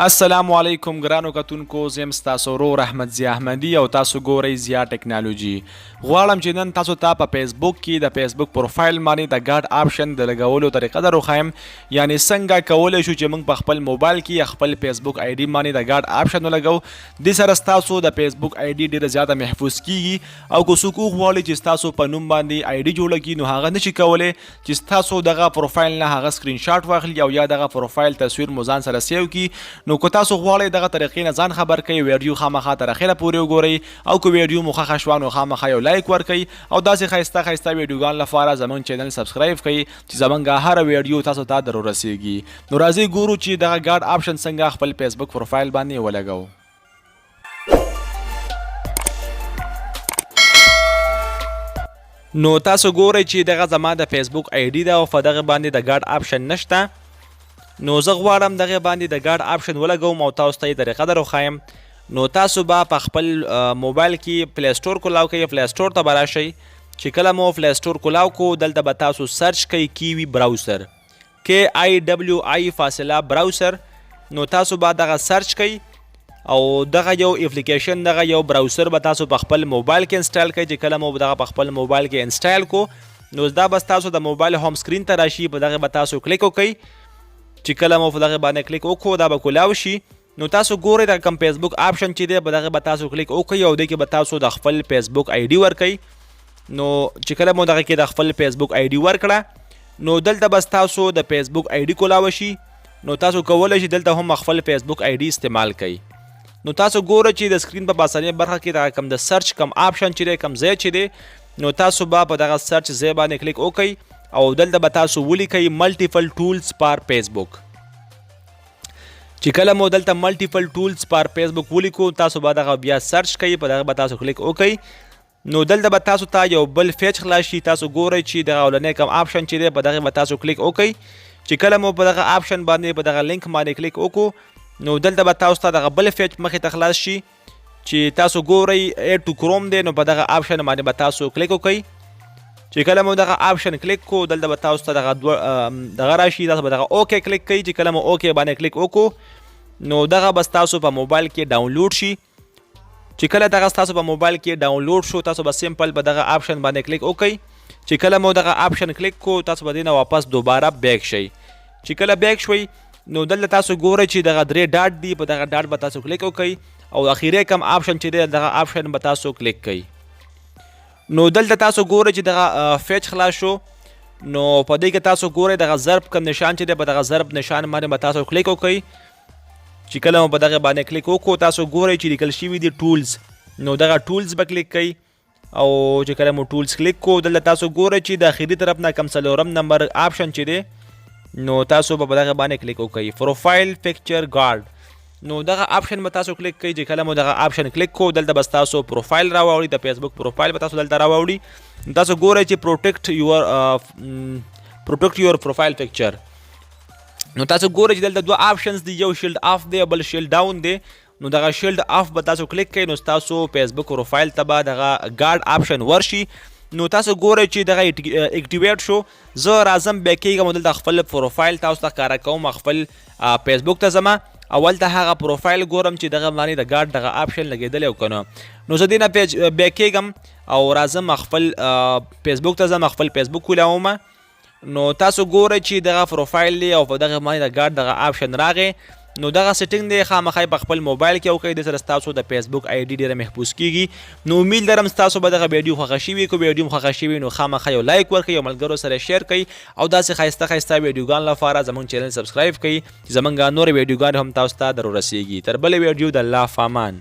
السلام علیکم ګرانو کتونکو، زه یم ستاسو ورور احمد ضیا احمدي او تاسو ګورئ ضیا ټکنالوجي. غواړم چې نن تاسو ته په فیسبوک کې د فیسبوک پروفایل باندې د ګارډ آپشن د لګولو طریقه در وښایم، یعنی څنګه کولی شو چې موږ په خپل موبایل کې یا خپل فیسبوک آی ډي باندې د ګارډ آپشن ولګو. دې سره ستاسو د فیسبوک آی ډي ډیره زیاته محفوظ کیږي او که څوک وغواړي چې ستاسو په نوم باندې آی ډي جوړه کړي، نو هغه نشي کولی چې ستاسو دغه پروفایل نه هغه سکرین شاټ واخلي او یا دغه پروفایل تصویر مو ځان سره سیو کی. نو که تاسو غواړئ دغه طریقې نه ځان خبر کړئ، ویډیو خامخا تر اخره پورې وګورئ او که ویډیو مو خوښه شوه نو خامخا یو لایک ورکړئ او داسې ښایسته ښایسته ویډیوګان لپاره زمونږ چینل سبسکرایب کړئ چې زمونږ هره ویډیو تاسو ته در ورسیږي. نو راځئ ګورو چې دغه ګارډ آپشن څنګه خپل فیسبوک پروفایل باندې ولګو. نو تاسو ګورئ چې دغه زما د فیسبوک آی ډي ده او په دغه باندې د ګارډ آپشن نشته. نو زه غواړم دغه باندې د ګارډ آپشن ولګوم او تاسو ته یې طریقه در وښایم. نو تاسو به په خپل موبایل کې پلی سټور کولاو کوئ، پلی سټور ته به راشئ. چې کله مو پلی سټور کولاو کو، دلته به تاسو سرچ کوئ کیوي براوزر، KIWI فاصله براوزر. نو تاسو به دغه سرچ کړئ او دغه یو اپلیکیشن، دغه یو براوزر به تاسو په خپل موبایل کې انسټال کړئ. چې کله مو دغه په خپل موبایل کې انسټال کو، نو دا به تاسو د موبایل هوم سکرین ته راشي. په دغه به تاسو کلیک وکړئ. چې کله مو په دغه باندې کلیک وکړو، دا به کولاو شي. نو تاسو ګورئ دا کوم فیسبوک آپشن چې دی، په دغه به تاسو کلیک وکړئ او دې کې به تاسو د خپل فیسبوک آی ډي ورکړئ. نو چې کله مو دغه کې د خپل فیسبوک آی ډي ورکړه، نو دلته به تاسو د فیسبوک آی ډي کولاو شي. نو تاسو کولی شئ دلته هم خپل فیسبوک آی ډي استعمال کړئ. نو تاسو ګورئ چې د سکرین په پاسنۍ برخه کې دغه کوم د سرچ کوم آپشن چې دی، کوم ځای چې دی، نو تاسو به په دغه سرچ ځای باندې کلیک وکړئ او دلته به تاسو ولیکئ ملټیپل ټولز فار فیسبوک. چې کله مو دلته ملټیپل ټولز فار فیسبوک ولیکو، تاسو به دغه بیا سرچ کړئ، په دغه به تاسو کلیک وکړئ. نو دلته به تاسو ته یو بل پیج خلاص شي. تاسو ګورئ چې دغه اولنی کوم آپشن چې دی، په دغه به تاسو کلیک وکړئ. چې کله مو په دغه آپشن باندې، په دغه لینک باندې کلیک وکړو، نو دلته به تاسو ته دغه بل پیج مخې ته خلاص شي چې تاسو ګورئ اډ ټو کروم دی. نو په دغه آپشن باندې به تاسو کلیک وکړئ. چې کله مو دغه آپشن کلیک کو، دلته به تاسو ته دغه دوه دغه راشي. تاسو به دغه اوکی کلیک کړئ. چې کله مو اوکی باندې کلیک وکړو، نو دغه به تاسو په موبایل کې ډاونلوډ شي. چې کله دغه تاسو په موبایل کې ډاونلوډ شو، تاسو به سمپل په دغه آپشن باندې کلیک وکړئ. چې کله مو دغه آپشن کلیک کو، تاسو به دینه واپس دوباره بیک شئ. چې کله بیک شوئ، نو دلته تاسو ګورئ چې دغه درې ډاټ دی، په دغه ډاټ به تاسو کلیک وکړئ او اخیری کوم آپشن چې دی، دغه آپشن به تاسو کلیک کړئ. نو دلته تاسو ګورئ چې دغه پیج خلاص شو. نو په دې کې تاسو ګورئ دغه ضرب کوم نشان چې دی، په دغه ضرب نشان باندې به تاسو کلیک وکړئ. چې کله مو په دغه باندې کلیک وکړو، تاسو ګورئ چې لیکل شوي دي ټولز. نو دغه ټولز به کلیک کړئ او چې کله مو ټولز کلیک کو، دلته تاسو ګورئ چې د اخیری طرف نه کم څلورم نمبر آپشن چې دی، نو تاسو به په دغه باندې کلیک وکړئ، پروفایل پکچر ګارډ. نو دغه آپشن به تاسو کلیک کړئ. چې کله مو دغه آپشن کلیک کو، دلته به تاسو پروفایل راوړي، د فیسبوک پروفایل به تاسو دلته راوړي. تاسو ګورئ چې پروټیکټ یور پروفایل پکچر. نو تاسو ګورئ چې دلته دوه آپشنز دي، یو شیلډ اف دی، بل شیلډ ډاون دی. نو دغه شیلډ اف به تاسو کلیک کړئ، نو تاسو فیسبوک پروفایل ته به دغه ګارډ آپشن ورشي. نو تاسو ګورئ چې دغه اکټیویټ شو. زه راځم، بیک کېږم، دلته خپل پروفایل تاسو ته ښکاره کوم. خپل فیسبوک ته ځم، اول ته هغه پروفایل ګورم چې دغه باندې د ګارډ دغه آپشن لګېدلی او که نه. نو زه دې نه پیج بیک کېږم او راځم، خپل فیسبوک ته ځم، خپل فیسبوک کولاوم. نو تاسو ګورئ چې دغه پروفایل دی او په دغه باندې د ګارډ دغه آپشن راغی. نو دغه سیټینګ دی، خامخا په خپل موبایل کې وکړئ. د سره تاسو د فیسبوک آی ډي ډیره محفوظ کیږي. نو امید لرم تاسو به دغه ویډیو خوښه شي وي. که ویډیو خوښه شي وي، نو خامخا یو لایک ورکړئ او ملګرو سره شیر کړئ او داسې ښایسته ښایسته ویډیوګان لپاره زمونږ چینل سبسکرایب کړئ چې زمونږ نور ویډیوګان هم تاسو ته در ورسیږي. تر بلې ویډیو د الله فامان.